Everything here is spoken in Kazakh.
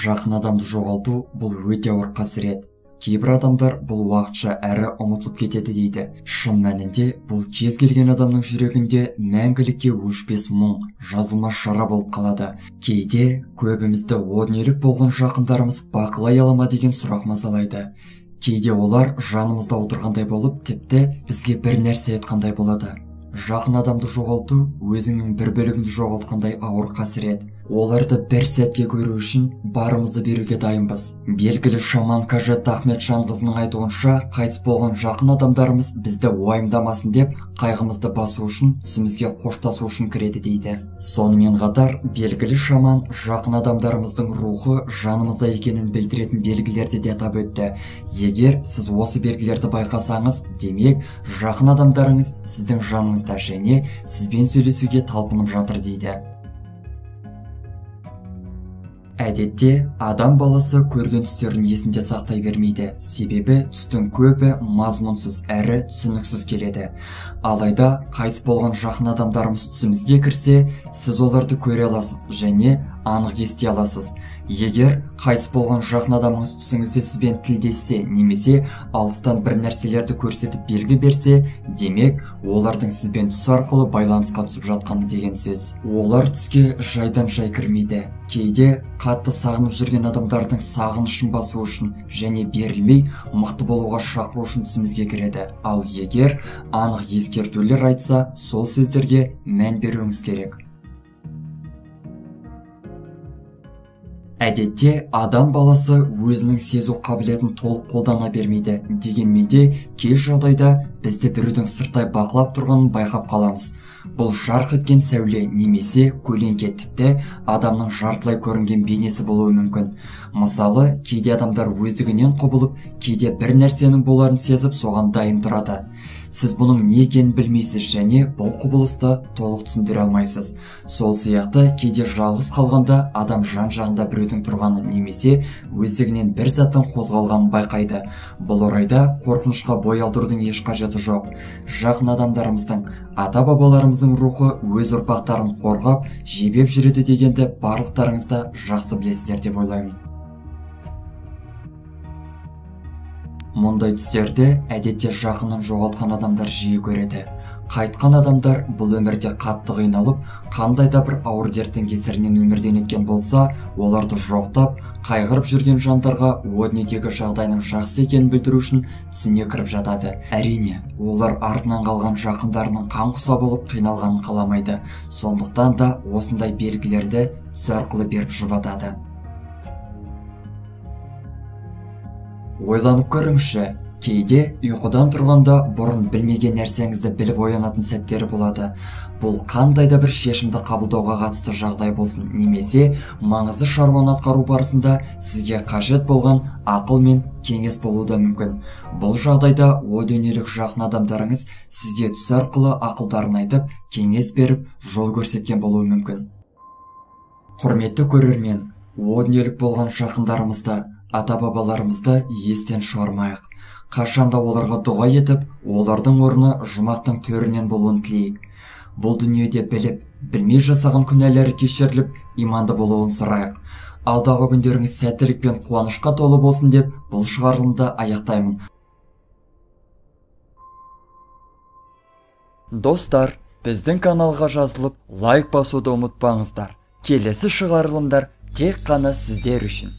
Жақын адамды жоғалту бұл өте ауыр қасірет. Кейбір адамдар бұл уақытша әрі ұмытылып кетеді дейді. Шын мәнінде бұл кез келген адамның жүрегінде мәңгілікке өшпес мұң, жазылмас жара болып қалады. Кейде көбімізді о дүниелік болған жақындарымыз бақылай ала ма деген сұрақ мазалайды. Кейде олар жанымызда отырғандай болып, тіпті бізге бір нәрсе айтқандай болады. Жақын адамды жоғалту өзіңнің бір бөлігіңді жоғалтқандай ауыр қасірет. Оларды бір сәтке көру үшін барымызды беруге дайынбыз. Белгілі шаман Қажет Ахметжанқызының айтуынша, қайтыс болған жақын адамдарымыз бізді уайымдамасын деп, қайғымызды басу үшін, түсімізге қоштасу үшін кіреді дейді. Сонымен қатар, белгілі шаман жақын адамдарымыздың рухы жанымызда екенін білдіретін белгілерді де атап өтті. Егер сіз осы белгілерді байқасаңыз, демек, жақын адамдарыңыз сіздің жаныңызда және сізбен сөйлесуге талпынып жатыр дейді. Әдетте, адам баласы көрген түстерін есінде сақтай бермейді, себебі түстің көбі мазмұнсыз әрі түсініксіз келеді. Алайда, қайтыс болған жақын адамдарымыз түсімізге кірсе, сіз оларды көре аласыз және анық ести аласыз. Егер қайтыс болған жақын адамыңыз түсіңізде сізбен тілдессе немесе алыстан бір нәрселерді көрсетіп белгі берсе, демек, олардың сізбен түс арқылы байланысқа түсіп жатқаны деген сөз. Олар түске жайдан-жай кірмейді. Кейде қатты сағынып жүрген адамдардың сағынышын басу үшін және берілмей мықты болуға шақыру үшін түсімізге кіреді. Ал егер анық ескертулер айтса, сол сөздерге мән беруіңіз керек. Әдетте, адам баласы өзінің сезу қабілетін толық қолдана бермейді. Дегенмен де, кей жағдайда бізді біреудің сырттай бақылап тұрғанын байқап қаламыз. Бұл жарқ еткен сәуле немесе көлеңке, тіпті адамның жартылай көрінген бейнесі болуы мүмкін. Мысалы, кейде адамдар өздігінен құбылып, кейде бір нәрсенің боларын сезіп, соған дайын тұрады. Сіз бұның не екенін білмейсіз және бұл құбылысты толық түсіндіре алмайсыз. Сол сияқты кейде жалғыз қалғанда адам жан-жағында біреудің тұрғанын немесе өздігінен бір заттың қозғалғанын байқайды. Бұл орайда қорқынышқа бой алдырудың еш қажеті жоқ. Жақын адамдарымыздың, ата-бабаларымыздың рухы өз ұрпақтарын қорғап, жебеп жүреді дегенді барлықтарыңыз да жақсы білесіздер деп ойлаймын. Мұндай түстерді әдетте жақынын жоғалтқан адамдар жиі көреді. Қайтқан адамдар бұл өмірде қатты қиналып, қандай да бір ауыр дерттің кесірінен өмірден өткен болса, оларды жоқтап, қайғырып жүрген жандарға о дүниедегі жағдайының жақсы екенін білдіру үшін түсіне кіріп жатады. Әрине, олар артынан қалған жақындарының қан құса болып қиналғанын қаламайды. Сондықтан да осындай белгілерді түс арқылы беріп жұбатады. Ойланып көріңізші, кейде ұйқыдан тұрғанда бұрын білмеген нәрсеңізді біліп оянатын сәттері болады. Бұл қандай да бір шешімді қабылдауға қатысты жағдай болсын, немесе маңызды шаруаны атқару барысында сізге қажет болған ақыл мен кеңес болуы да мүмкін. Бұл жағдайда о дүниелік жақын адамдарыңыз сізге түс арқылы ақылдарын айтып, кеңес беріп, жол көрсеткен болуы мүмкін. Құрметті көрермен, о дүниелік болған жақындарымызды, ата-бабаларымызды естен шығармайық. Қашанда оларға дұға етіп, олардың орны жұмақтың төрінен болуын тілейік. Бұл дүниеде біліп, білмей жасаған күнәлері кешіріліп, иманды болуын сұрайық. Алдағы күндеріңіз сәттілік пен қуанышқа толы болсын деп бұл шығарылымды аяқтаймын. Достар, біздің каналға жазылып, лайк басуды ұмытпаңыздар. Келесі шығарылымдар тек қана сіздер үшін.